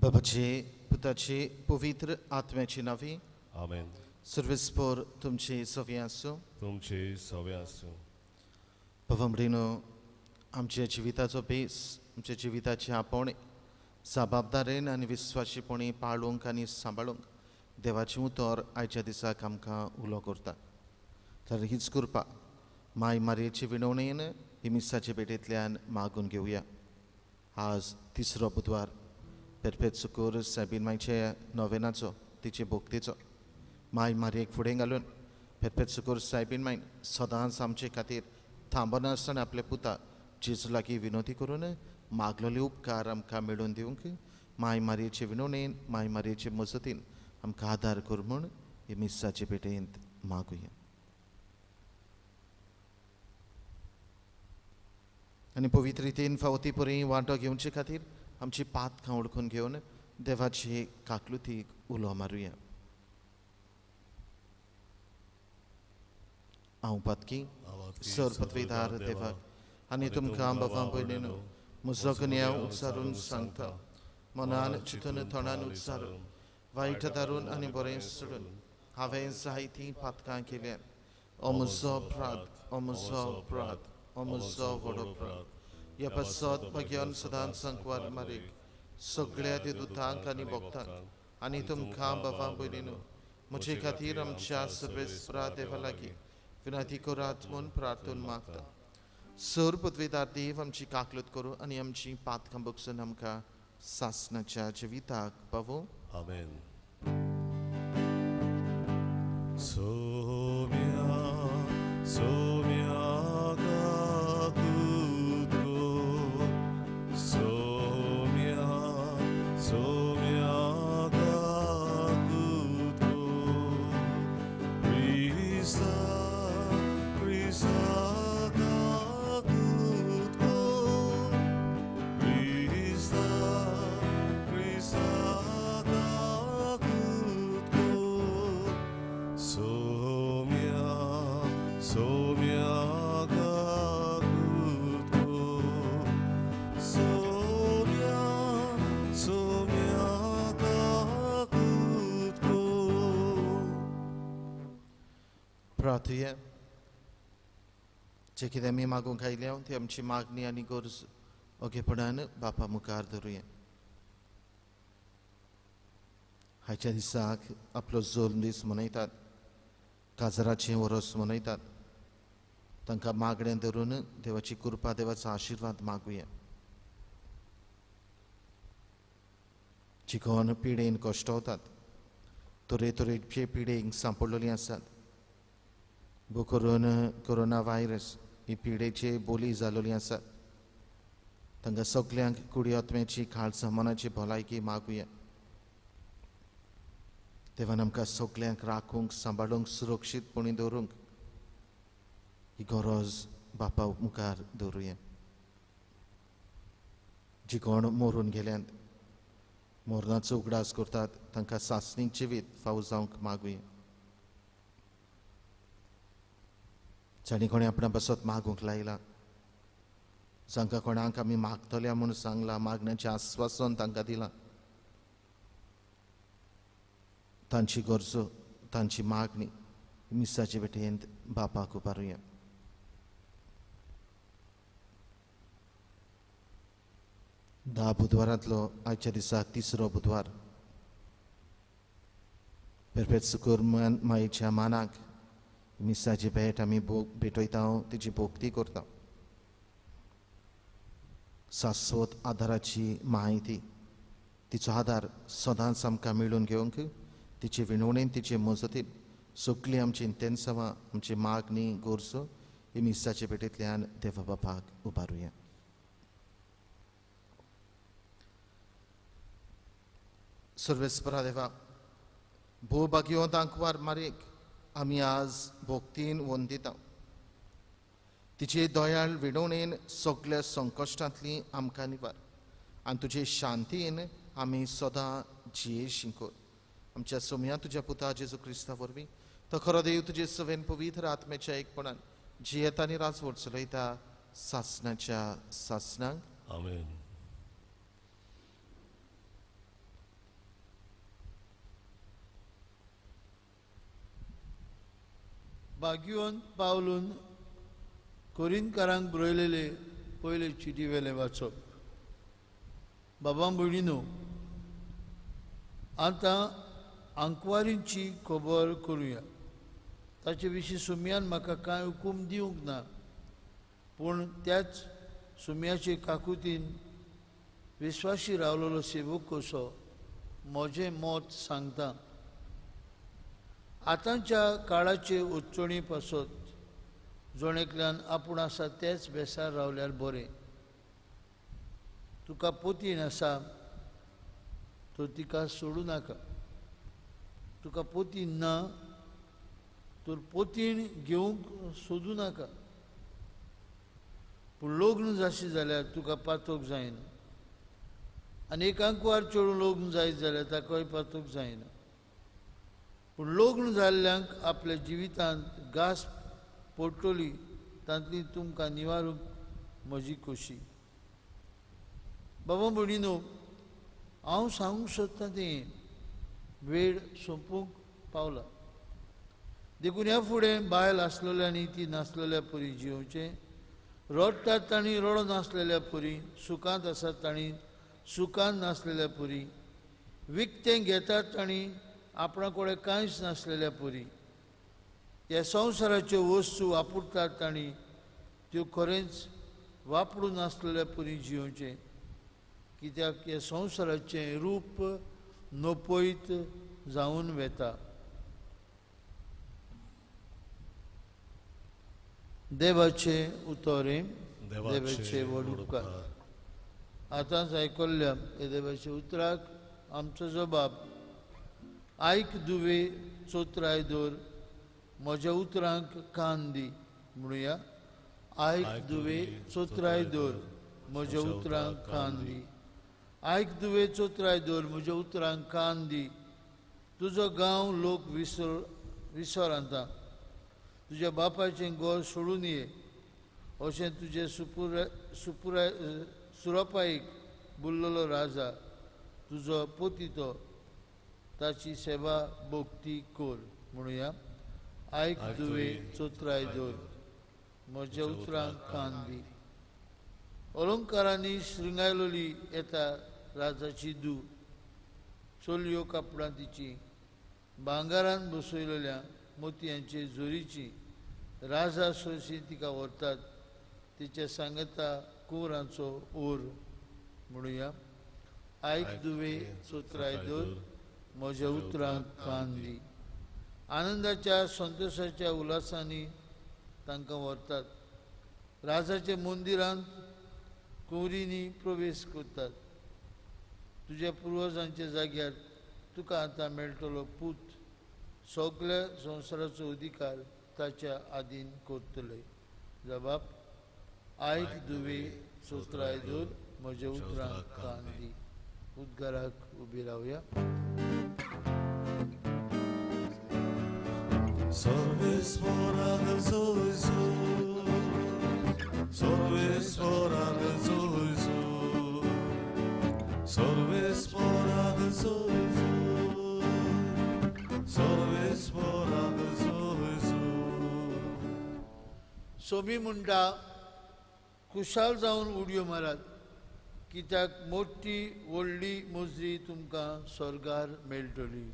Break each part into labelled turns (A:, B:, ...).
A: बाबाचे पुताचे पवित्र आत्म्याची नावी
B: आमेन।
A: सर्वेस्पोर तुमचे सवे आसूं,
B: तुमचे सवे आसूं।
A: बाबा आमच्या जिविताचो बेस, आमच्या जिविताचे आपोवणें जबाबदारेन आनी विस्वाशीपणी पाळूंक आनी सांबाळूंक देवाचें उतर आयच्या दिसाक आमकां उलो करता। तर हीच कृपा माय मारयेचे विनवणेन ही मिसाचे भेटेंतल्यान मागून घेवया। आज तिसरो बुधवार पेरपेत सुकूर सायबीन मायचे नोवेनाचो, तिचे भोक्तेचो माय मारयेक फुडें घालून पेरपेत सुकूर सायबीन मायन सदांच आमचे खातीर थांबनासतना आपल्या पुता जेजू लागीं विनवती करून मागलेले उपकार आमकां मेळोवन दिवंक माय मारयेचे विनवणेन, माय मारयेचे मजतीन आमकां आदार कर म्हूण हे मिसाचे भेटेंत मागुया। आनी पवित्र रितीन फावती परी वांटो घेवचे खातीर आमची पातकां ओळखून घेवन देवाचे काकलुतीक उलो मारुया। हांव पातकी सर पदवीदार देवाक आनी तुमकां बाबा भयणीनो म्हजो गुन्यांव उच्चारून सांगता, मनान चिंतून तोंडान उच्चारून वायट धारून आनी बरें सोडून हांवें जायतीं पातकां केल्यात। ओ म्हजो अपराध, ओ म्हजो अपराध, ओ म्हजो व्हड अपराध। ह्या पासत भाग्यान सदांच संकवार मारीक सगळ्या देवदूतांक आनी भक्तांक आनी तुमकां बाबा भयणीनो म्हजे खातीर आमच्या सर्वेस्परा देवा लागीं विनंती करात म्हूण प्रार्थना मागता। सर पदवीदार देव आमची काकलूत करूं आनी आमची पातकां बगसून आमकां सासनाच्या जिविताक पावूं।
B: आमेन। सोम्या सोम्या
A: प्रार्थुया। जे कितें आमी मागूंक आयल्या ती आमची मागणी आनी गरज ओगेपणान बापा मुखार धरुया। आयच्या दिसाक आपलो जल्म दीस मनयतात, काजराचें वरस मनयतात, तांकां मागणें धरून देवाची कृपा, देवाचो आशिर्वाद मागुया। जी कोण पिडेन कश्टवतात, तरेतरेचे पिडेक सांपडलेलीं आसात, करून कोरोना व्हायरस ही पिडेचे बोली जाल्ली आसात, तांकां सगल्यांक कुडी आत्म्याची काळजा मनाची भलायकी मागुया। देवान आमकां सगल्यांक राखूंक, सांबाळूंक, सुरक्षीतपणी दवरूंक ही गरज बापा मुखार दवरुया। जी कोण मरून गेल्यात मरणाचो उगडास करतात तांकां सासणीक जिवीत फावो जावंक मागुया. जाणी कोणें आपणा पासत मागूंक लायला, जांकां कोणाक आमी मागतल्या म्हूण सांगलां, मागण्याचें आस्वासन तांकां दिलां, तांची गरजो, तांची मागणी मिसाचे भेटेंत बापाक उबारुया. 10 बुधवारांतलो आयच्या दिसा तिसरो बुधवार. पेरपेट सुकूर मायेच्या मानाक मिसाची भेट आमी भेटयता, तिची भोक्ती करता. शाश्वत आदाराची म्हायती, तिचो आदार सदांच आमकां मेळून घेवंक तिचे विणवणेन, तिचे मजतीन सगळीं आमची इंतेन्सांवां, आमची मागणी, गरजो ही मिसाचे भेटेंतल्यान देवा बापाक उबारुया. सर्वेस्परा देवा, भोव भाग्यवंत आंकवार मारीक आमी आज भोक्तीन वंदिता. तिचे दयाळ विणवणेन सगळ्या संकश्टांतली आमकां निवार आनी तुजे शांतीन आमी सदां जियेशी कर. आमच्या सोम्या तुज्या पुता जेजू क्रिस्ता वरवीं तो खरो देव तुजे सवेन पवित्र आत्म्याच्या एकपणान जियेता आनी राजवट चलयता सासणाच्या सासणाक.
B: आमेन.
C: भाग्यवंत पावलून कोरिंतकारांक बरयलेले पयले चिटी वेलें वाचप. बाबा भयणीनो, आतां आंकवारींची खबर करुया. ताचे विशीं सुम्यान म्हाका कांय हुकूम दिवंक ना, पूण त्याच सुम्याचे काकुतीन विस्वाशी रावलेलो सेवक कसो म्हजें मत सांगता. आतांच्या काळाचे उच्चणी पासत जण एकल्यान आपूण आसा तेच बेसार रावल्यार बरें. तुका पोतीन आसा तर तिका सोडूं नाका, तुका पोतीन ना तर पोतीन घेवंक सोदूं नाका. पूण लग्न जाशी जाल्यार तुका पातोक जायना, आनी एक आंकवार चेडूं लग्न जायत जाल्यार ताकाय पातोक जायना. पूण लग्न जाल्ल्यांक आपल्या जिवितांत घास पडटली तांतली तुमकां निवारूंक म्हजी खोशी. बाबा भयणीनो, हांव सांगूंक सोदतां तें वेळ सोंपूंक पावला. देखून ह्या फुडें बायल आसलेल्यांनी ती नासलेल्या परी जियोवचें, रडटात तांणी रडो नासलेल्या परी, सुखांत आसात तांणी सुखांत नासलेल्या परी, विकतें घेतात तांणी आपणा कडेन कांयच नासलेल्या परी, ह्या संवसाराच्यो वस्तू वापरतात तांणी त्यो खरेंच वापरूं नासलेल्या परी जियोवचें. कित्याक ह्या संवसाराचें रूप नपयत जावन वेता. देवाचें उतरें, देवाचें व्हड उपकार. आतांच आयकल्ल्या ह्या देवाच्या उतराक आमचो जबाब. आयक दुवे चोत्राय दवर, म्हज्या उतरांक कान दी. म्हणुया, आयक दुवे चोत्राय दवर, म्हज्या उतरांक कान दी. आयक दुवे चोत्राय दवर, म्हज्या उतरांक कान दी. तुजो गांव लोक विसर तुज्या बापायचें घर सोडून ये अशें तुजें सुरपाईक बुल्ललो राजा तुजो पोतितो ताची सेवा भक्ती कर. म्हणुया, आयक दुवे चोत्राय दवर, म्हज्या उतरांक कान दी. अलंकारांनी श्रृंगायलोली येता राजाची दू, चलयो कापडां तिची भांगारान बसयलेल्या मोतयांचे जोरीची राजा सोशी तिका व्हरतात, तिच्या सांगता कुंवरांचो ओर. म्हणुया, आयक दुवे चोत्राय दवर, म्हज्या उतरांक कान दी. आनंदाच्या संतोशाच्या उल्हासांनी तांकां व्हरतात, राजाच्या मंदिरांत कुंवरींनी प्रवेश करतात. तुज्या पुर्वजांच्या जाग्यार तुका आतां मेळटलो पूत सगळ्या संवसाराचो अधिकार ताच्या आदीन करतले. जबाब, आयक दुवे चोत्राय दवर, म्हज्या उतरांक कान दी. उद्गाराक उबी रावया. सोमी म्हणटा खुशाल जावन उडयो मारात, कित्याक मोठी व्हडली मजरी तुमकां स्वर्गार मेळटली.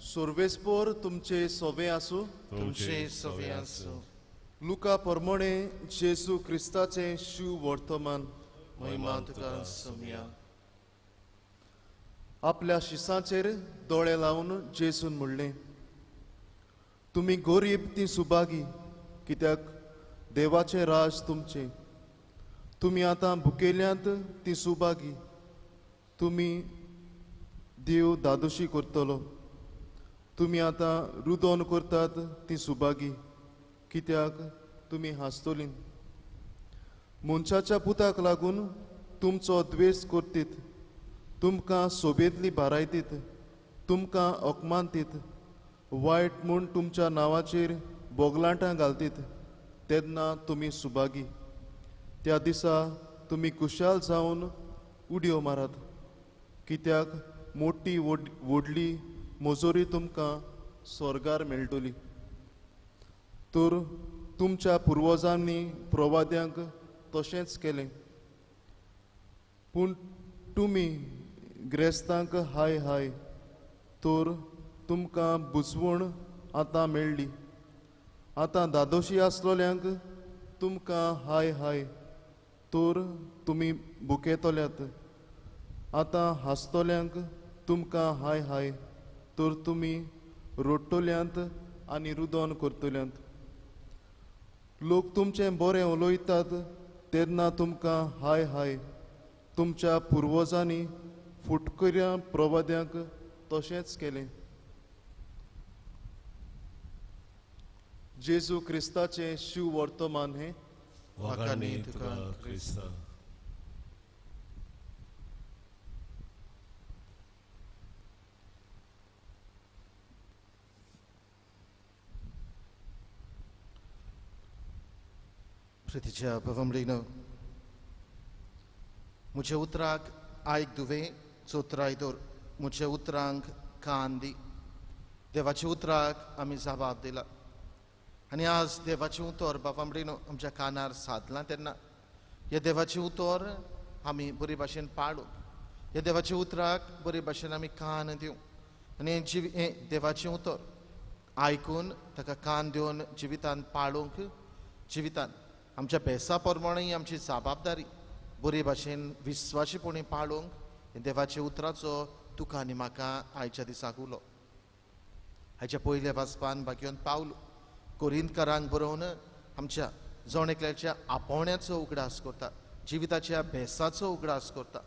D: सर्वेस्पोर तुमचे सोवे आसूं.
A: तुमचे सोवे आसूं.
D: लुका परमणे जेजू क्रिस्ताचें शिव वर्तमान.
A: महिमा तुका सोम्या.
D: आपल्या शिसांचेर दोळे लावन जेजून म्हणलें, तुमी गरीब ती सुभागी, कित्याक देवाचें राज तुमचें. तुमी आतां भुकेल्यांत ती सुभागी, तुमी देव दादोशी करतलो. तुमी आतां रुदोन करतात ती सुभागी, कित्याक तुमी हांसतलीं. मनशाच्या पुताक लागून तुमचो द्वेश करतीत, तुमकां सोबेंतली बारायतीत, तुमकां अपमानतीत, वायट म्हूण तुमच्या नांवाचेर बोगलांटां घालतीत, तेन्ना तुमी सुभागी. त्या दिसा तुमी खुशाल जावन उडयो मारात, कित्याक मोठी व्हडली मजोरी तुमकां स्वर्गार मेळटली. तर तुमच्या पुर्वजांनी प्रवाद्यांक तशेंच केलें. पूण तुमी ग्रेस्तांक हाय हाय, तर तुमकां बुजवण आतां मेळ्ळी. आतां दादोशी आसलोल्यांक तुमकां हाय हाय, तर तुमी भुकेतल्यात. आतां हांसतल्यांक तुमकां हाय हाय, तर तुमी रोडटल्यांत आनी रुदोन करतल्यांत. लोक तुमचें बरें उलयतात तेन्ना तुमकां हाय हाय, तुमच्या पुर्वजांनी फुटकऱ्या प्रवाद्यांक तशेंच केलें. जेजू क्रिस्ताचें शिव वर्तमान हें.
A: प्रितीच्या पवमडीनो, म्हज्या उतराक आयक दुवे चोत्राय दवर, म्हज्या उतरांक कान दी. देवाच्या उतराक आमी जबाब दिला आनी आज देवाचें उतर बाबामडीनो आमच्या कानार सादलां तेन्ना ह्या देवाचें उतर आमी बरे भाशेन पाळूं, ह्या देवाच्या उतराक बरे भाशेन आमी कान दिवं आनी हें देवाचें उतर आयकून ताका कान दिवन जिवितान पाळूंक, जिवितान आमच्या भेसा प्रमाणे आमची जबाबदारी बरे भाशेन विस्वाशीपणी पाळूंक देवाच्या उतराचो तुका आनी म्हाका आयच्या दिसाक उलो. आयच्या पयल्या वाचपान भाग्योन पावलो कोरिंतकारांक बरोवन आमच्या जण एकल्याच्या आपोवण्याचो उगडास करता, जिविताच्या भेसाचो उगडास करता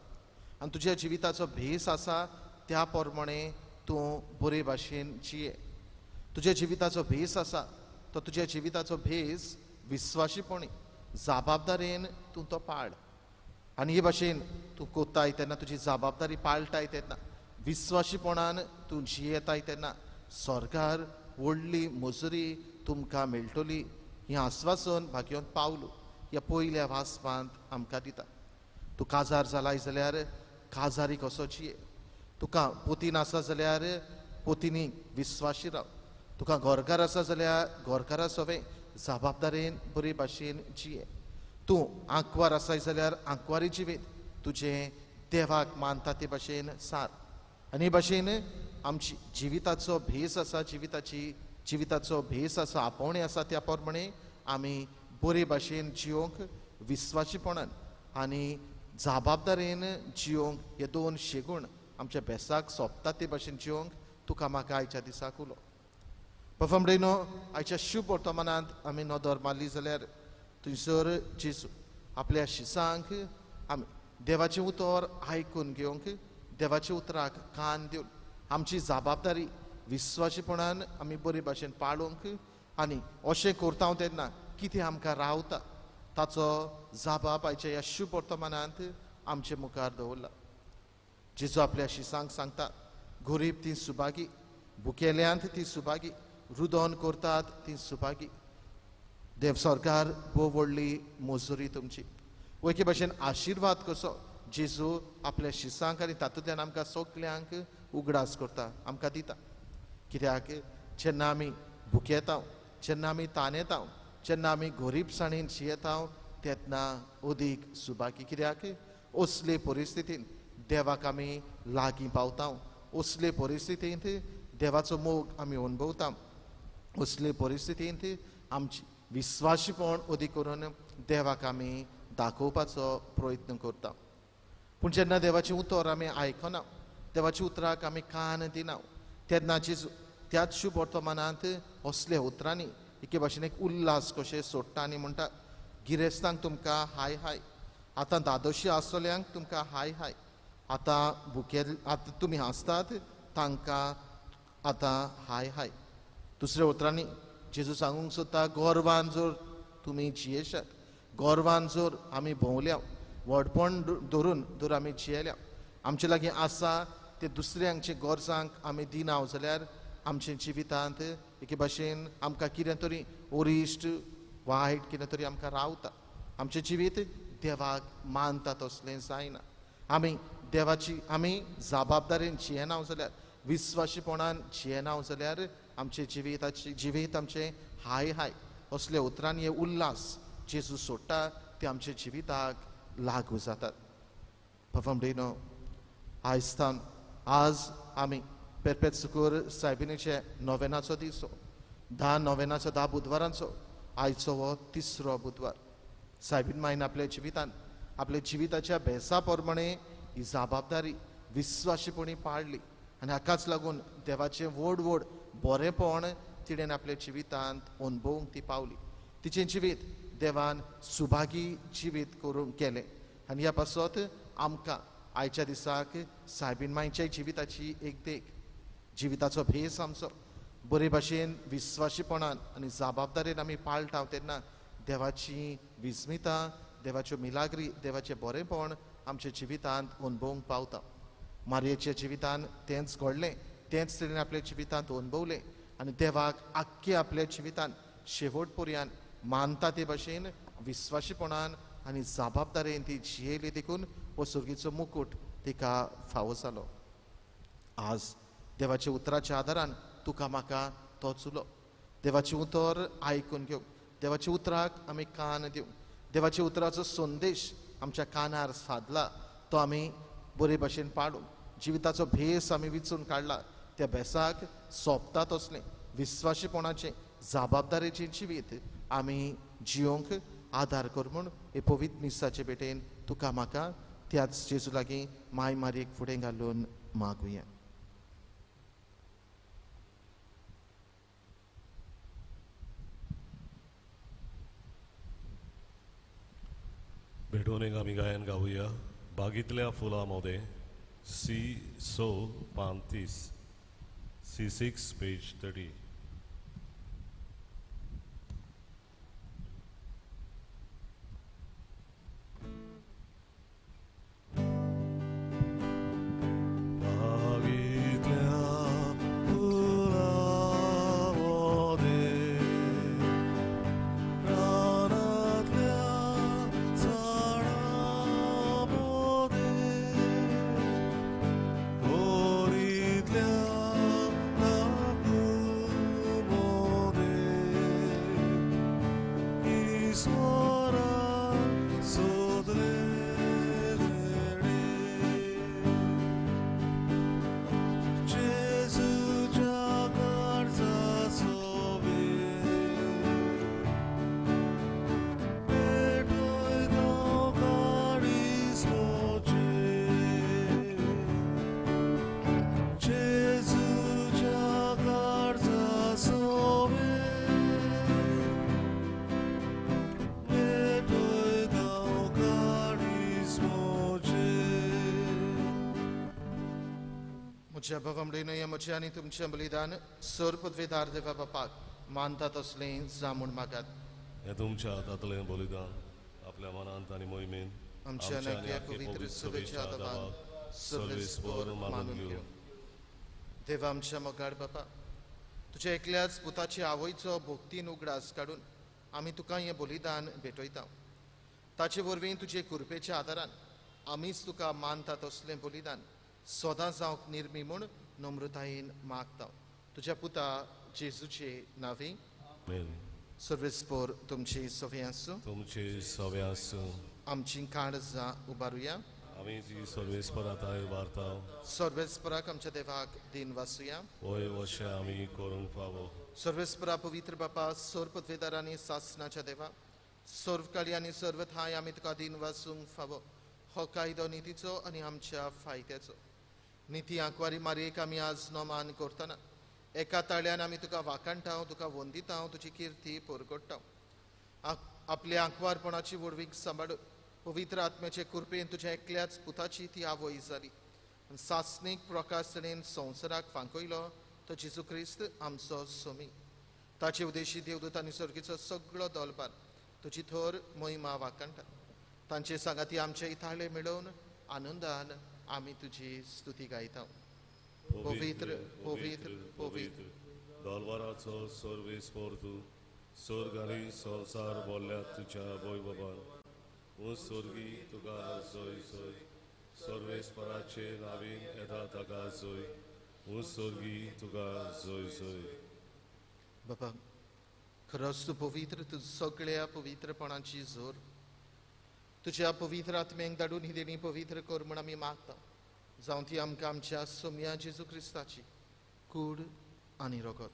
A: आनी तुज्या जिविताचो भेस आसा त्या प्रमाणे तूं बरे भाशेन जिये. तुज्या जिविताचो भेस आसा तो तुज्या जिविताचो भेस विस्वाशीपणी जबाबदारेन तूं तो पाळ आनी हे भाशेन तूं कोत्ताय तेन्ना तुजी जबाबदारी पाळटाय तेन्ना विस्वाशीपणान तूं जियेताय तेन्ना सरकार व्हडली मजुरी तुमकां मेळटली हें आस्वासन भाग्योन पावलो ह्या पयल्या वाचपांत आमकां दिता. तूं काजार जालाय जाल्यार काजारी कसो जिये, तुका पोतीन आसा जाल्यार पोतीनी विस्वाशी राव, तुका घरकार आसा जाल्यार घरकारा सवें जबाबदारेन बरे भाशेन जिये, तूं आंकवार आसाय जाल्यार आंकवारी जिवीत तुजें देवाक मानता ते भाशेन सार. आनी हे भाशेन आमची जिविताचो भेस आसा, जिविताचो भेस आसा, आपोवणें आसा त्या प्रमाणे आमी बरे भाशेन जियोंक विस्वाशीपणान आनी जबाबदारेन जियोंक हे दोन शेगूण आमच्या भेसाक सोंपता ते भाशेन जियोंक तुका म्हाका आयच्या दिसाक उलो. पफमडेनो आयच्या शुभ वर्तमानांत आमी नदर मारली जाल्यार थंयसर जेजू आपल्या शिसांक आमी देवाचें उतर आयकून घेवंक, देवाच्या उतराक कान दिवन आमची जबाबदारी विस्वाशीपणान आमी बरे भाशेन पाळूंक आनी अशें करता तेन्ना कितें आमकां रावता ताचो जबाब आयच्या ह्या शुभ वर्तमानांत आमचे मुखार दवरला. जेजू आपल्या शिसांक सांगता, गरीब ती सुभागी, भुकेल्यांत ती सुभागी, रुदन करतात ती सुभागी. देव सरकार भोव व्हडली मजुरी तुमची. एके भाशेन आशिर्वाद कसो जेजू आपल्या शिसांक आनी तातूंतल्यान आमकां सगल्यांक उगडास करता, आमकां दिता. कित्याक जेन्ना आमी भुकेता, जेन्ना आमी तानेता, जेन्ना आमी गरीबसाणेन जियेता तेन्ना अदीक सुभागी. कित्याक असले परिस्थितीन देवाक आमी लागीं पावता, असले परिस्थितींत देवाचो मोग आमी अणभवता, असले परिस्थितींत आमची विस्वाशीपण अदीक करून देवाक आमी दाखोवपाचो प्रयत्न करता. पूण जेन्ना देवाचें उतर आमी आयकना, देवाच्या उतराक आमी कान दिना, तेन्ना जेजू त्याच शुभ वर्तमानांत असल्या उतरांनी एके भाशेन एक उल्हास कशें सोडटा आनी म्हणटा, गिरेस्तांक तुमकां हाय हाय, आतां दादोशी आसतल्यांक तुमकां हाय हाय, आतां भुके आतां तुमी हांसतात तांकां आतां हाय हाय. दुसऱ्या उतरांनी जेजू सांगूंक सोदता, गोरवान जर तुमी जियेशात, गोरवान जर आमी भोंवल्या, व्हडपण धरून जर आमी जियेल्या, आमचे लागीं आसा ते दुसऱ्यांचे गरजांक आमी दिना जाल्यार आमच्या जिवितांत एके भाशेन आमकां कितें तरी वरिश्ट वायट कितें तरी आमकां रावता. आमचें जिवीत देवाक मानता तसलें जायना. आमी देवाची आमी जबाबदारेन जियेना जाल्यार, विस्वाशीपणान जियेना जाल्यार आमचे जिविताची जिवीत आमचें हाय हाय असल्या उतरांनी हे उल्हास जेजू सोडटा ते आमच्या जिविताक लागू जातात. बाबा आयज तान आज आमी पेरपेत सुकूर सायबिणीचे नोवेनाचो दीस, 10 नोवेनाचो 10 बुधवारांचो आयचो हो तिसरो बुधवार. सायबीन मायन आपल्या जिवितान आपल्या जिविताच्या भेसा प्रमाणे ही जबाबदारी विस्वाशीपणी पाळली आनी हाकाच लागून देवाचें व्हड व्हड बरेंपण तिणें आपल्या जिवितांत अणभवूंक ती पावली. तिचें जिवीत देवान सुभागी जिवीत करूंक केलें आनी ह्या पासत आमकां आयच्या दिसाक सायबीन मायच्या जिविताची एक देख, जिविताचो भेस आमचो बरे भाशेन विस्वाशीपणान आनी जबाबदारेन आमी पाळटा तेन्ना देवाची विस्मिता, देवाच्यो मिलाग्री, देवाचें बरेंपण आमच्या जिवितांत अणभवूंक पावता. मारयेच्या जिवितान तेंच घडलें, तेंच तिणें आपल्या जिवितांत अणभवलें आनी देवाक आख्खे आपल्या जिवितान शेवट पर्यंत मानता ते भाशेन विस्वाशीपणान आनी जबाबदारेन ती जियेली देखून हो सुर्गीचो मुकूट तिका फावो जालो. आज देवाच्या उतराच्या आदारान तुका म्हाका तोच उलो, देवाचें उतर आयकून घेवंक, देवाच्या उतराक आमी कान दिवंक, देवाच्या उतराचो संदेश आमच्या कानार सादला तो आमी बरे भाशेन पाडूंक, जिविताचो भेस आमी विचून काडला त्या भेसाक सोंपता तसलें विस्वाशीपणाचें जबाबदारेचें जिवीत आमी जियोंक आदार कर म्हूण हे पवित्र मिसाचे भेटेन तुका म्हाका त्याच जेजू लागीं माय मारयेक फुडें घालून मागुया.
B: भेटून एक आमी गायन गावया बागीतल्या फुलां मोदें सी 6 पान 30 C6 page 30.
A: म्हज्या बाबा हें म्हजें आनी तुमचें बलिदान सर पदवेदार देवा बापाक मानता तसलें जावं म्हूण मागात.
B: हें तुमच्या हातांतलें बलिदान आपल्या मनांत आनी मोहिमेन
A: आमच्या आनी पवित्र सभेच्या आदावान सर्वेस्पर मानून घेवं. देवा आमच्या मोगाळ बापा, तुज्या एकल्याच पुताची आवयचो भक्तीन उगडास काडून आमी तुका हें बलिदान भेटयता. ताचे वरवीं तुजे कृपेच्या आदारान आमीच तुका मानता तसलें बलिदान सदां जावंक निर्मी म्हूण नम्रतायेन मागता. तुज्या पुता जेजूचे नांवे. सर्वेस्पर तुमची सवे आसूं.
B: तुमची सवे आसूं.
A: आमची काळजां उबारुया.
B: आमी जी सर्वेस्परा थंय वारता.
A: सर्वेस्पराक आमच्या देवाक दिन वासुया.
B: वय वशें आमी करूंक फावो.
A: सर्वेस्परा पवित्र बापा, सर्व पदवेदार आनी सासनाच्या देवा, सर्व काळी आनी सर्व थांय आमी तुका दिन वासूंक फावो. हो कायदो नितीचो आनी आमच्या फायद्याचो. निती आंकवारी मारयेक आमी आज नमान करतना एका ताळ्यान आमी तुका वाखाणटा, तुका वंदिता, तुजी किर्ती परगट्टा. आपल्या आंकवारपणाची व्हडवीक सांबाळून पवित्र आत्म्याचे कृपेन तुज्या एकल्याच पुताची ती आवय जाली आनी सासणीक प्रकाशणेन संवसाराक फांकयलो तो जेजू क्रिस्त आमचो सोमी. ताचे उदेशी देवदूत आनी सर्गीचो सगळो दलबार तुजी थोर महिमा वाखाणटा. तांचे सांगाती आमचे इथाळे मेळोवन आनंदान आमी तुजी स्तुती गायता. पवित्र पवित्र पवित्र
B: दलवाराचो सर्वेस्पर तूं, स्वर्ग आनी संवसार बोल्ल्यात तुज्या वैभवान. ओ स्वर्गी तुका जय जय, सर्वेस्पराचे नांवान येता ताका जय. ओ स्वर्गी तुका जय जय.
A: बाबा, खरोच तूं पवित्र, तूं सगळ्या पवित्रपणाची जोर. तुज्या पवित्र आत्म्यांक धाडून ही देणी पवित्र कर म्हूण आमी मागता. जावं ती आमकां आमच्या सोम्या जेजू क्रिस्ताची कूड आनी रगत.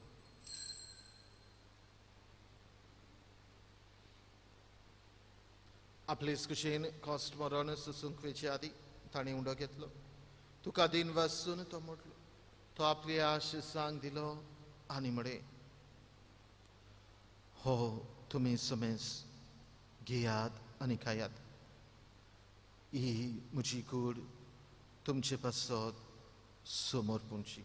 A: आपलेच कुशेन कॉस्ट मरण सोसूंक वेचे आदी ताणें उंडो घेतलो. तुका दिन वासून तो म्हटलो. तो आपली आशिसांक दिलो आनी म्हळें, हो तुमी समेज घेयात आनी खायात. ही म्हजी कूड तुमचे पासत समर्पूंची.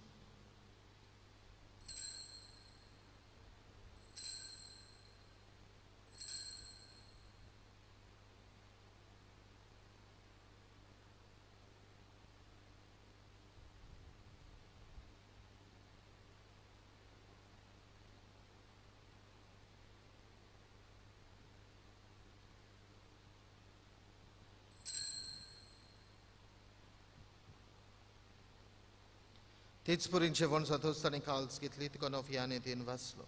A: तेच परीन जेवण जातच ताणें काल्स घेतली, तिका नव्याने then वाचलो.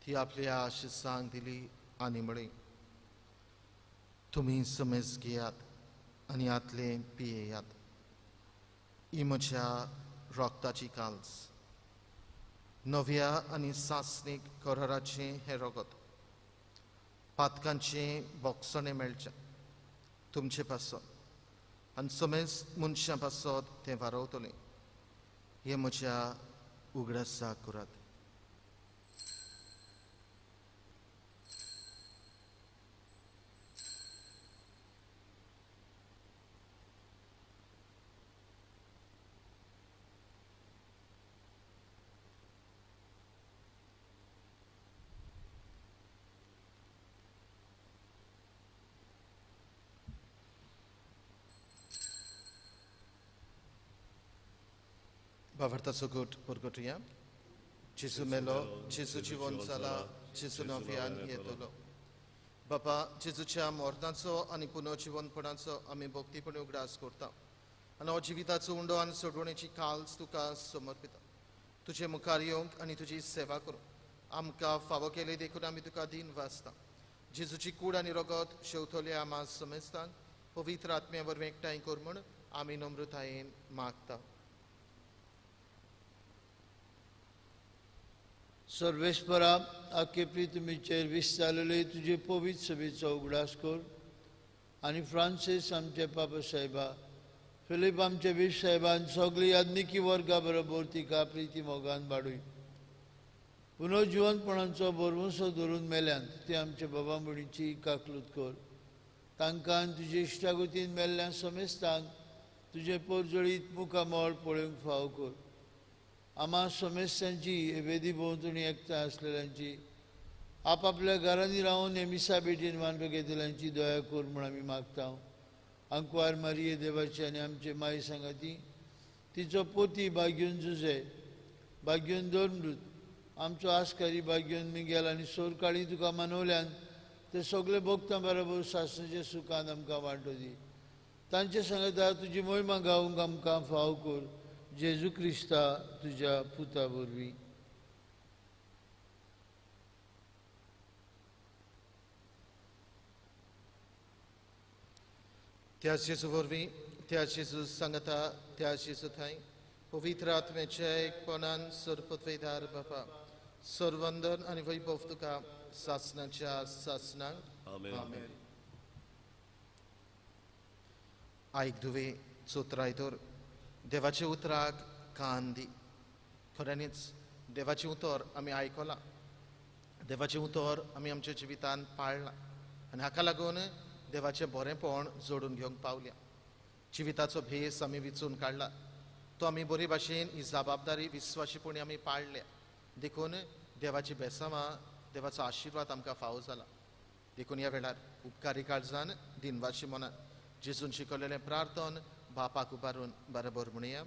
A: ती आपल्या आशिसांक दिली आनी म्हळें, तुमी समेज घेयात आनी आतलें पियेयात. ही म्हज्या रगताची काल्स, नव्या आनी सासणीक कराराचें हें रगत. पातकांचें बोगसणें मेळचें तुमचे पासत आनी समेज मनशां पासत तें वारवतलें. हे म्हज्या उगडासाक करात. भावार्थाचो गोट परगटुया. जेजू मेलो, जेजू जिवन जाला, जेजू नव्यान येतलो. बापा, जेजूच्या मरणाचो आनी पुनर्जिवनपणाचो आमी भक्तीपणी उगडास करता आनी हो जिविताचो उंडो आनी सोडवणेची काल्स तुका समर्पिता. तुजे मुखार येवंक आनी तुजी सेवा करूंक आमकां फावो केले देखून आमी तुका दिन वाचता. जेजूची कूड आनी रगत शेवतले आमा समेस्तांक पवित्र आत्म्या वरवीं एकठांय कर म्हूण आमी नम्रतायेन मागता.
C: सर्वेस्परा, आखे प्रितमीचेर विस्तारलेले तुजे पवित्र सभेचो उगडास कर आनी फ्रांसीस आमचे पापा साहेबा, फिलीप आमचे बीश साहेबान सगळी याज्ञिकी वर्गा बरोबर तिका प्रिती मोगान वाडूय. पुनर्जिवनपणाचो भरवंसो धरून मेल्यान ते आमच्या बाबा म्हणीची काकलूत कर. तांकां तुजे इश्टागतीन मेल्ल्या समेस्तांक तुजें परजळीत मुखामळ पळोवंक फावो कर. आम्हा समेस्तांची वेदी भोंवतणी एकठांय आसलेल्यांची आपापल्या घरांनी रावन हे मिसा भेटीन वांटो घेतल्यांची दया कर म्हूण आमी मागता. आंकवार मारिये देवाची आनी आमचे माई सांगाती तिचो पोती भाग्यून जुजे भाग्यून धर्मदूत आमचो आस्कारी भाग्यून मिगेल आनी सोरकाळी तुका मानवल्यान ते सगळे भोगतां बरोबर सासणाच्या सुखान आमकां वांटो दी. तांचे सांगता तुजी मोहिमा गावंक आमकां फाव कर जेजू क्रिस्ता तुज्या पुता वरवीं.
A: त्याच जेजू वरवीं, त्याच जेजू सांगता, त्याच जेजू थंय पवित्र आत्म्याच्या एकपणान सरपत्वेदार बापा सर्वंदन आनी वैभव तुका सासणाच्या सासणाक. आमेन. आयक दुवे चोत्राय तर देवाच्या उतराक कान दी. खऱ्यांनीच देवाचें उतर आमी आयकलां, देवाचें उतर आमी आमच्या जिवितांत पाळ्ळां आनी हाका लागून देवाचें बरेंपण जोडून घेवंक पावल्या. जिविताचो भेस आमी विचून काडला, तो आमी बरे भाशेन ही जबाबदारी विस्वाशीपणी आमी पाळ्ळ्या. देखून देवाची बेसांवां देवाचो आशिर्वाद आमकां फावो जाला. देखून ह्या वेळार उपकारी काळजान दिनवाशी मनान जेजून शिकवलेलें प्रार्थन बापाक उबारून बरोबर म्हणया.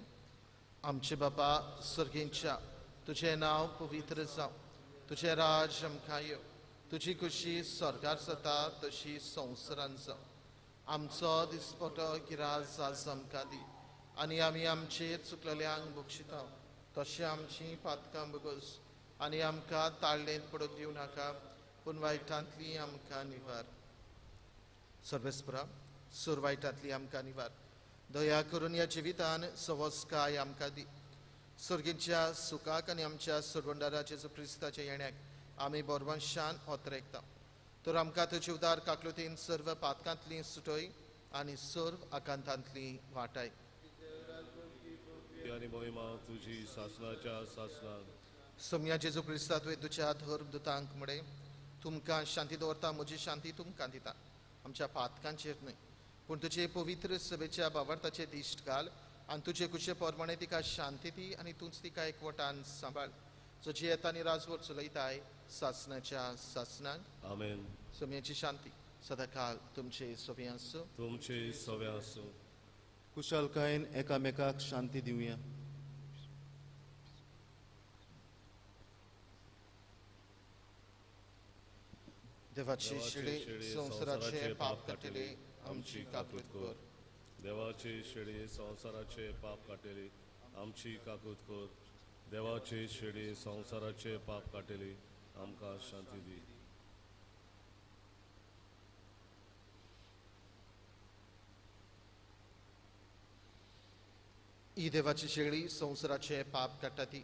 A: आमचे बापा सर्गींच्या, तुजें नांव पवित्र जावं, तुजें राज आमकां येवं, तुजी खुशी स्वर्गार जाता तशी संवसारान जावं. आमचो दिसपटो गिरास आज आमकां दी आनी आमी आमचेर चुकलेल्यांक बक्षिता तशें आमची पातकां बगस आनी आमकां ताळ्ळेंत पडूंक दिवं नाका पूण वायटांतली आमकां निवार. सर्वेस्परा सुर वायटांतली आमकां निवार. दया करून ह्या जिवितान सवस्काय आमकां दी. सर्गीच्या सुखाक आनी आमच्या सरवंडाराचे क्रिस्ताच्या येण्याक आमी बरवंशान ओतरेकता. तर आमकां तुजे उदार काकलुतीन सर्व पातकांतली सुटय आनी सर्व आकांतांतली वाटाय.
B: आनी मोहिमा तुजी सासणाच्या सासणाक.
A: सोम्या जेजू क्रिस्ता तुवें तुज्या धर्मदुतांक म्हळें, तुमकां शांती दवरता, म्हजी शांती तुमकां दिता. आमच्या पातकांचेर न्हय पूण तुजे पवित्र सभेच्या बावार्थाचे दिश्ट घाल आनी तुजे कुशे प्रमाणे तिका शांती दी आनी तूंच तिका एकवटान सांबाळ, जो जियेता आनी राजवट चलयताय सासणाच्या सासणाक.
B: आमेन.
A: सोम्याची शांती सदांकाल तुमचे सवे आसूं.
B: तुमचे सवे आसूं.
D: कुशलकायेन एकामेकाक शांती दिवया.
A: देवाची शेळी संवसाराचे पाप काडटली आमची काकूत कर.
B: देवाची शेळी संवसाराचे पाप काडटली आमची काकूत कर. देवाची शेळी संवसाराचे पाप काडटली आमकां शांती दी.
A: ही देवाची शेळी संवसाराचे पाप काडटा ती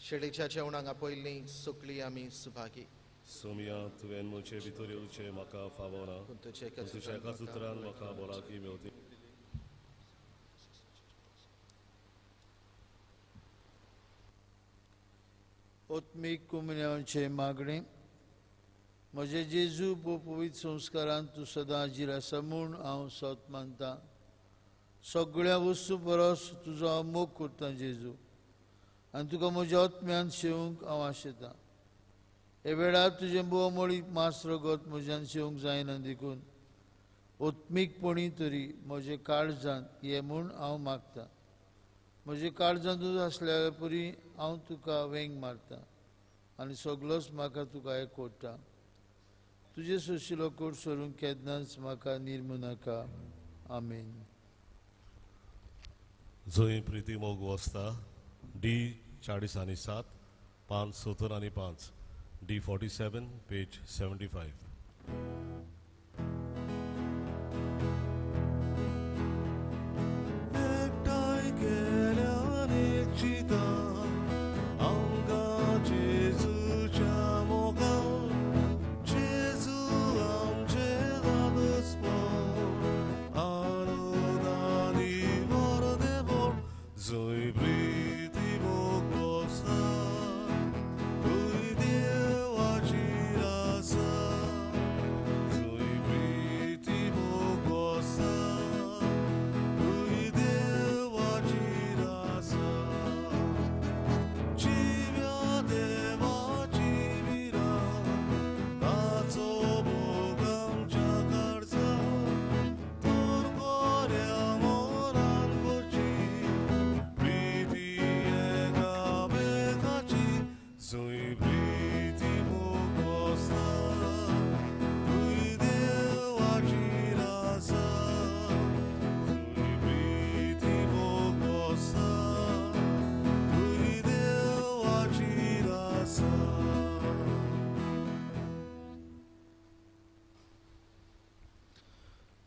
A: शेळीच्या जेवणाक आपयल्ली सगळी आमी सुभागी.
B: सोमिया तुवें म्हजे भितर येवचें म्हाका फावना,
A: तुज्या
B: एकाच उतरान म्हाका भलायकी मेवती.
C: आत्मीक कुमन्यांचें मागणें. म्हजे जेजू पवित्र संस्कारान तूं सदां हाजीर आसा म्हूण हांव सत मानता. सगळ्या वस्तू परस तुजो हांव मोग करता जेजू आनी तुका म्हज्या आत्म्यान शेवंक हांव आशेतां. हे वेळार तुजें बोवमोळीक मांस रगत म्हज्यान शेवंक जायना देखून आत्मीकपणी तरी म्हजें काळजान ये म्हूण हांव मागता. म्हजे काळजान तूं आसल्या परी हांव तुका वेंग मारता आनी सगळोच म्हाका तुका एकवटा. तुजें सोशिलो कोट सोडूंक केन्नाच म्हाका निर्मू नाका. आमेन.
B: जंय प्रिती मोग वसता डी 40 आनी 7 5 70 आनी 5 D 47 page 75. एकठांय केल्यान एक चिंता आमकां जेजूच्या मोगान, जेजू आमचें आदर्शपण आनंदानी मरदेपण, जंय प्रिती मोग वसता थंय देवाची आसा.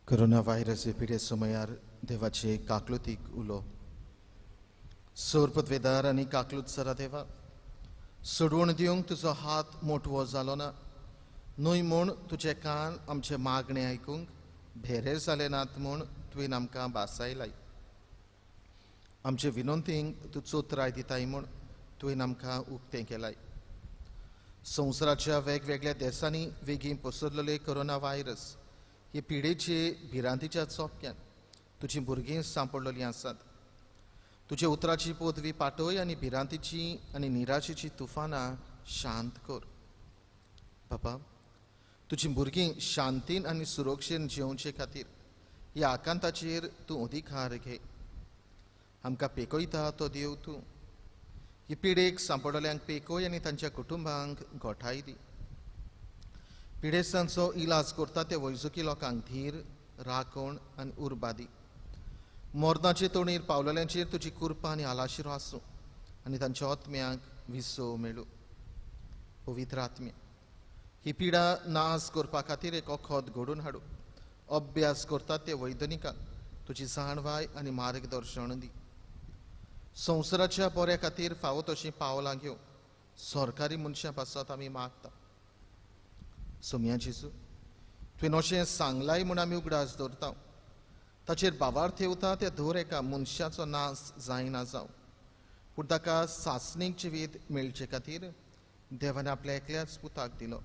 A: कोरोना व्हायरस हे पिडे समयार देवाचे काकलुतीक उलो सोर पदवेदार आनी काकलूत सरा देवा सोडवण दिवंक तुजो हात मोटवो जालो ना न्हय म्हूण तुजे कान आमचे मागणे आयकूंक भेरे जाले नात म्हूण तुवें आमकां बासायलाय. आमचे विनंतींक तूं चोत्राय दिताय म्हूण तुवें आमकां उक्तें केलाय. संवसाराच्या वेगवेगळ्या देशांनी वेगीं पसरलेले कोरोना व्हायरस हे पिडेचे भिरांतीच्या चोपक्यान तुजी भुरगीं सांपडलेलीं आसात. तुज्या उतराची पदवी पाटय आनी भिरांतीची आनी निराशेची तुफानां शांत कर. बाबा, तुजी भुरगीं शांतीन आनी सुरक्षेन जिवचे खातीर ह्या आकांताचेर तूं अधिकार घे. आमकां पेकयता तो देव तूं. ही पिडेक सांपडल्यांक पेकय आनी तांच्या कुटुंबांक गोठाय दी. पिडेस्तांचो इलाज करता ते वैजकी लोकांक धीर, राखण आनी उर्बा दी. मरणाचे तोणीर पावलेल्यांचेर तुजी कृपा आनी आलाशिरो आसूं आनी तांच्या आत्म्यांक विसव मेळूं. पवित्र आत्म्या, ही पिडा नाश करपा खातीर एक वखद घडोवन हाडूं. अभ्यास करतात ते वैज्ञानिकांक तुजी जाणवाय आनी मार्गदर्शन दी. संवसाराच्या बऱ्या खातीर फावो तशीं पावलां घेवं सरकारी मनशां पासत आमी मागता. सोम्या जेजू, तुवें अशें सांगलाय म्हूण आमी उगडास दवरता. ताचेर भावार्थ ठेवता त्या दर एका मनशाचो नाश जायना जावं, पूण ताका सासणीक जिवीत मेळचे खातीर देवान आपल्या एकल्याच पुताक दिलो.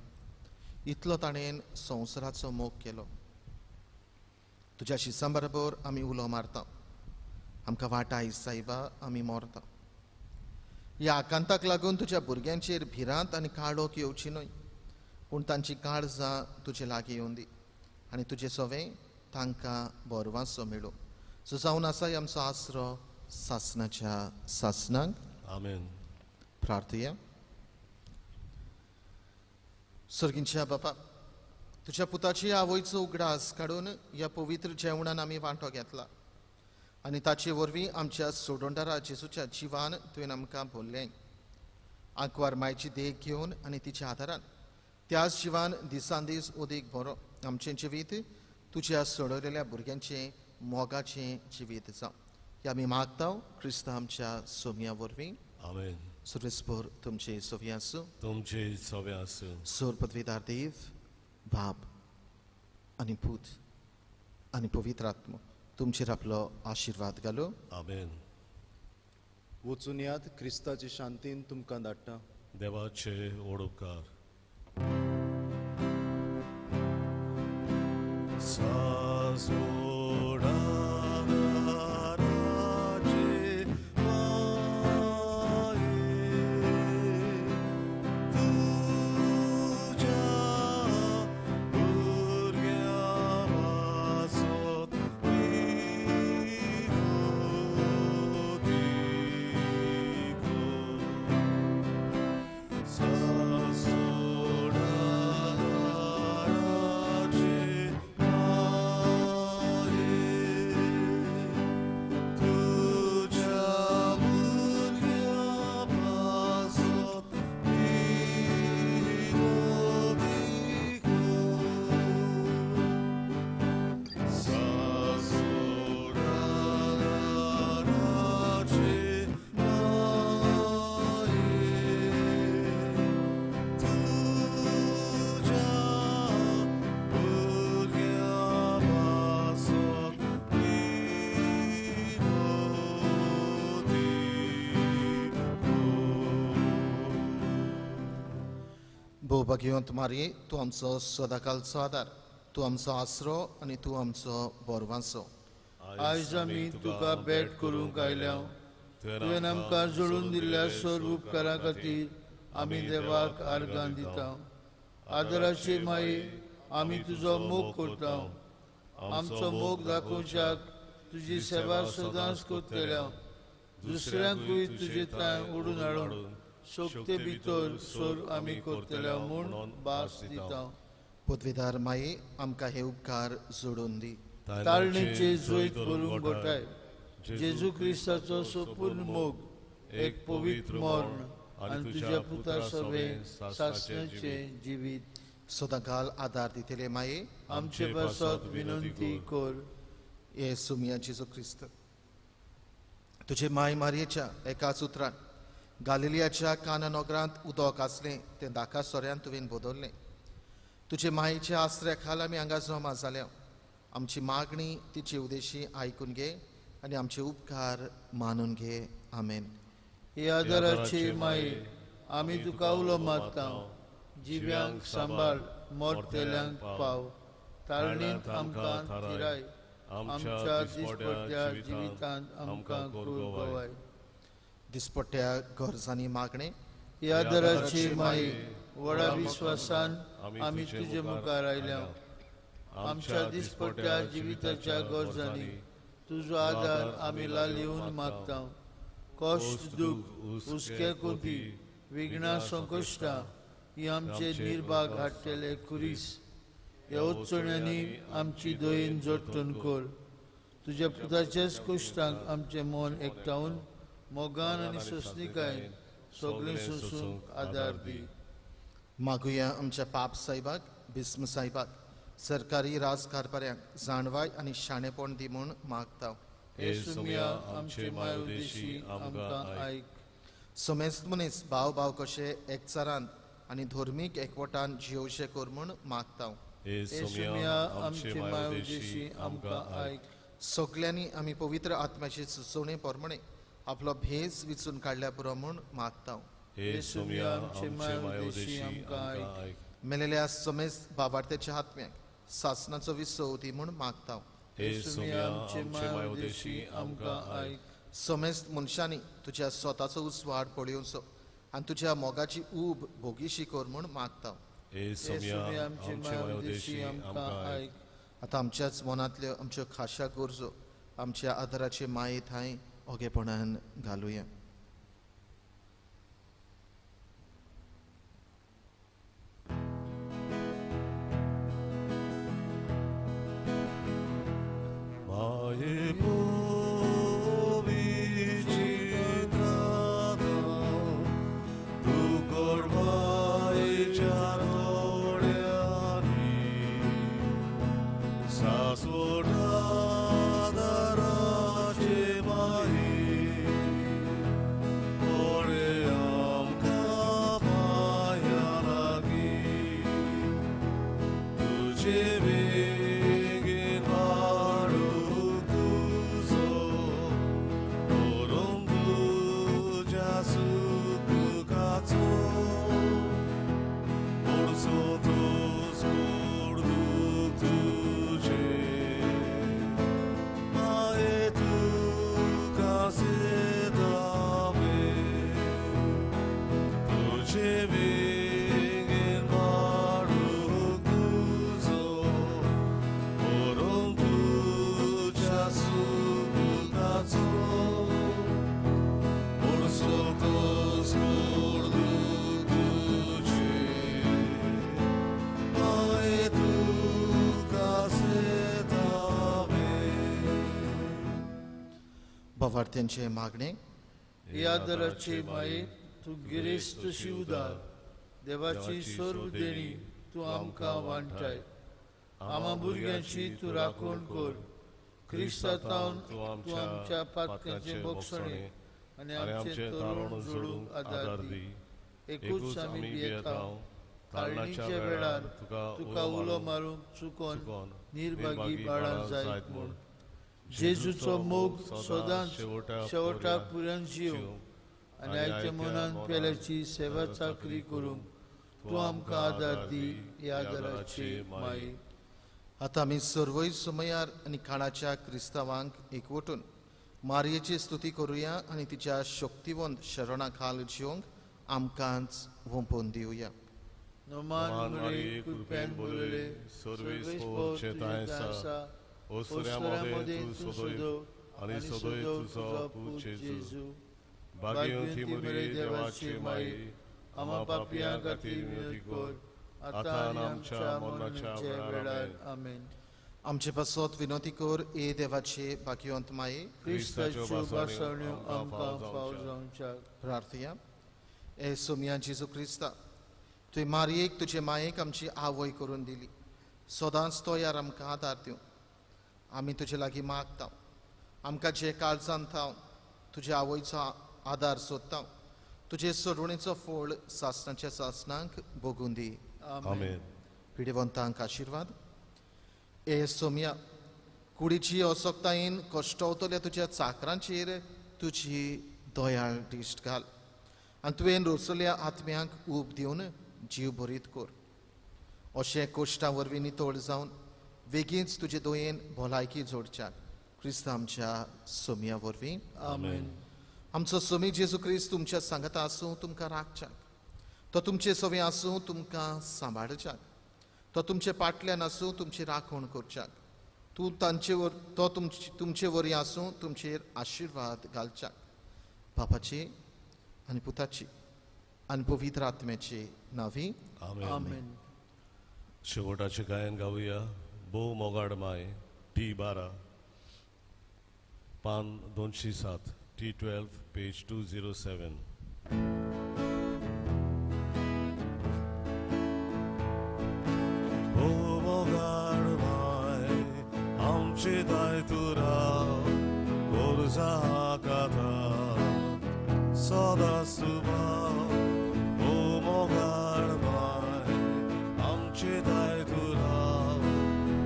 A: इतलो ताणें संवसाराचो मोग केलो. तुज्या शिसां बरोबर आमी उलो मारता. आमकां वाटाय सायबा, आमी मरता. ह्या आकांताक लागून तुज्या भुरग्यांचेर भिरांत आनी काळोख येवची न्हय, पूण तांची काळजां तुजे लागीं येवन दी आनी तुजें सवें तांकां बरवासो मेळूं. सो जावन आसा आमचो आसरो सासनाच्या सासनाक.
B: आमेन.
A: प्रार्थया. सर्गींच्या बापा, तुज्या पुताची आवयचो उगडास काडून ह्या पवित्र जेवणान आमी वांटो घेतला आनी ताचे वरवीं आमच्या सोडोंडारा जेजूच्या जिवान तुवें आमकां भरलें. आंकवार मायची देख घेवन आनी तिच्या आदारान त्याच जिवान दिसान दीस ओदीक बरो आमचें जिवीत तुज्या सोडवलेल्या भुरग्यांचें मोगाचें जिवीत जावं. हें आमी मागता क्रिस्ता आमच्या सोम्या वरवीं.
B: आमेन.
A: सर्वेस्पर तुमचे सोवी आसूं.
B: तुमचे सोवे आसूं.
A: सोर पदवीदार देव बाप आनी पूत आनी पवित्र आत्मो तुमचेर आपलो आशिर्वाद घालूं.
B: आमेन.
D: वचून याद क्रिस्ताचे शांतीन तुमकां धाडटा.
B: देवाचे ओडोपकार.
A: भोवभाग्यवंत मारी, तूं आमचो सदाकालचो आदार, तूं आमचो आसरो आनी तूं आमचो बोरवांसो.
C: आयज आमी तुका भेट करूंक आयल्या. तुवें आमकां जोडून दिल्ल्या सर्व उपकारां खातीर आमी देवाक आर्गां दिता. आदराची माई, आमी तुजो मोग करता. आमचो मोग दाखोवच्याक तुजी सेवा सदांच करतल्या. दुसऱ्यांकूय तुजे थंय ओडून हाडून शक्ते भितर सोर आमी करतल्या म्हूण भास दिता.
A: पदवीदार माई, आमकां हे उपकार जोडून दी.
C: ताळणेचे जैत भरून गोठाय जेजू क्रिस्ताचो संपूर्ण मोग, एक पवित्र मर्ण आनी तुज्या पुता सवे सासणाचें जिवीत.
A: सदांकाल आदार दितले माये,
C: आमचे पासत विनंती कर.
A: हे सुमिया जेजू क्रिस्त, तुझे माय मारयेच्या एकाच उतरान गालिलियाच्या काना नगरांत उदक आसलें तें दाका सोऱ्यान तुवें बदललें. तुजे मायेच्या आसऱ्या खाल आमी हांगा जमा जाल्या. आमची मागणी तिचे उदेशी आयकून घे आनी आमचे उपकार मानून घे. आमेन.
C: हे आदाराची माये, आमी तुका उलो मारता. जिव्यांक सांबाळ, मोरतेल्यांक पाव, ताळणींत आमकां थिराय, आमच्या दिसपट्ट्या जिवितांत आमकां गवाय.
A: दिसपट्ट्या गरजांनी मागणे.
C: हे आदाराची माये, व्हडा विस्वासान आमी तुजे मुखार आयल्या. आमच्या दिसपट्ट्या जिविताच्या गरजांनी तुजो आदार आमी लालिवन मागता. कश्ट, दूख, हुस्के कोती, विघ्नां, संकश्टां ही आमचे निर्भाग हाडटले खुरीस. ह्या अडचण्यांनी आमची दयेन जोडटून कर. तुज्या पुताच्याच कश्टांक आमचें मन एकठावन मोगान आनी सोंसणिकायेन सगळें सोंसूंक आदार दी.
A: मागुया आमच्या पाप साहेबाक, भीस्म साहेबाक, सरकारी राजकारभाऱ्यांक जाणवाय आनी शाणेपण दी म्हूण मागता.
C: हे सुमिया, आमचे माय उदेशी आमकां आयक.
A: समेस्त मनीस भाव भाव कशे एकचारान आनी धर्मीक एकवटान जियोवचे कर म्हूण मागता.
B: हे सुमिया, आमचे माय उदेशी आमकां आयक.
A: सगल्यांनी आमी पवित्र आत्म्याचे सुचोवणे प्रमाणे आपलो भेस विचून काडल्या पुरो म्हूण मागता.
B: हे सुमिया, आमचे माय उदेशी आमकां आयक.
A: मेलेल्या समेस्त बाबार्थ्याच्या आत्म्याक सासनाचो विसव दी म्हूण मागता.
B: हे सुमिया, आमचे माय उदेशी आमकां आयक.
A: समेस्त मनशांनी तुज्या स्वताचो उजवाड पळोवचो आनी तुज्या मोगाची ऊब भोगीशी कर म्हूण मागता.
B: हे सुमिया, आमचे माय उदेशी आमकां आयक.
A: आतां आमच्याच मनांतल्यो आमच्यो खाशा गरजो आमच्या आदाराचे माये थांय ओगेपणान घालुया.
B: माये
A: बाबार्थ्यांचे मागणे.
C: हे आदराचे माये, तूं गिरेस्त शिवदार, देवाची सर्व देणी तूं आमकां वांटाय. आमा भुरग्यांची तूं राखण कर. क्रिस्तांव तूं आमच्या पातकांचे बोगसणे आनी आमचे तरुण जोडूंक आदार दी. एकूच आमी भियेता, ताळणीच्या वेळार तुका उलो मारूंक चुकोन निर्भागी बाळां जायत म्हूण. जेजूचो मोग सदांच शेवटाक पुराय जीव आनी आयच्या मनान पेल्याची सेवा चाकरी करूंक तूं आमकां आदार दी. ह्या आदाराची माये.
A: आतां आमी सर्वय समयार आनी काळाच्या क्रिस्तांवांक एकवटून मारयेची स्तुती करुया आनी तिच्या शक्तिवंत शरणा खाल जिवंक आमकांच वोंपोवन दिवया.
C: नोमान मरे कृपेन बोलले सर्वेस्पोर तुझे आसा, ओसऱ्यामध्ये तू सदैव
B: आणि सदैव तुझो पूत जेजू. भाग्यवंती मरिये देवाची माई, आम्हा पापयां खातीर विनंती कर, आतां आनी आमच्या मरणाच्या वेळार.
C: आमेन.
A: आमचे पासत विनंती कर ए देवाचे भाग्यवंत माये,
C: क्रिस्ताच्यो भासण्यो आमकां फाव जावच्याक.
A: प्रार्थया. ए सोमिया जेजू क्रिस्ता, तुवें मारयेक तुजे मायेक आमची आवय करून दिली. सदांच तयार आमकां आदार दिवं. आमी तुजे लागीं मागता, आमकां जे काळजान थावन तुजे आवयचो आदार सोदता, तुजे सोडवणेचो फळ सासणाच्या सासणांक भोगून दी.
B: आमेन.
A: पिडेवंतांक आशिर्वाद. ए सोम्या, कुडीची असक्तायेन कश्टवतल्या तुज्या चाकरांचेर तुजी दयाळ दिश्ट घाल आनी तुवें रोसल्या आत्म्यांक ऊब दिवन जीव भरीत कर. अशें कोश्टां वरवीं नितळ जावन वेगींच तुजे दयेन भलायकी जोडच्याक क्रिस्त आमच्या सोम्या वरवीं.
C: आमेन.
A: आमचो सोमी जेजू क्रिस्त तुमच्या सांगाता आसूं, तुमकां राखच्याक, तो तुमचे सवे आसूं, तुमकां सांबाळच्याक, तो तुमचे पाटल्यान आसूं, तुमची राखण करच्याक, तूं तांचे वर तो तुमचे वरी आसूं, तुमचेर आशिर्वाद घालच्याक. बापाची आनी पुताची आनी पवित्र आत्म्याची नावी.
B: आमेन. शेवटाचें गायन गावया. भोव मोगाड my, T 12, पान 207, T12, page 207. भोव मोगाड my, आमचे दाय तुरा गोरजा कथा सदा सुबा. भोव मोगाड my, आमचे दाय तुरा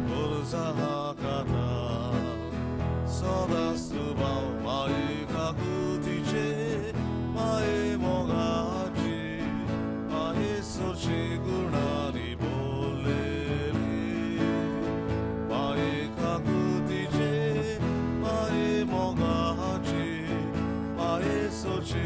B: गोरजा कथा सदा सुबा. माये काकुतीचे, माये मोगाचे, माये सोचे गुणांनी बोललेली. माये काकुतीचे, माये मोगाचे, माये सोचे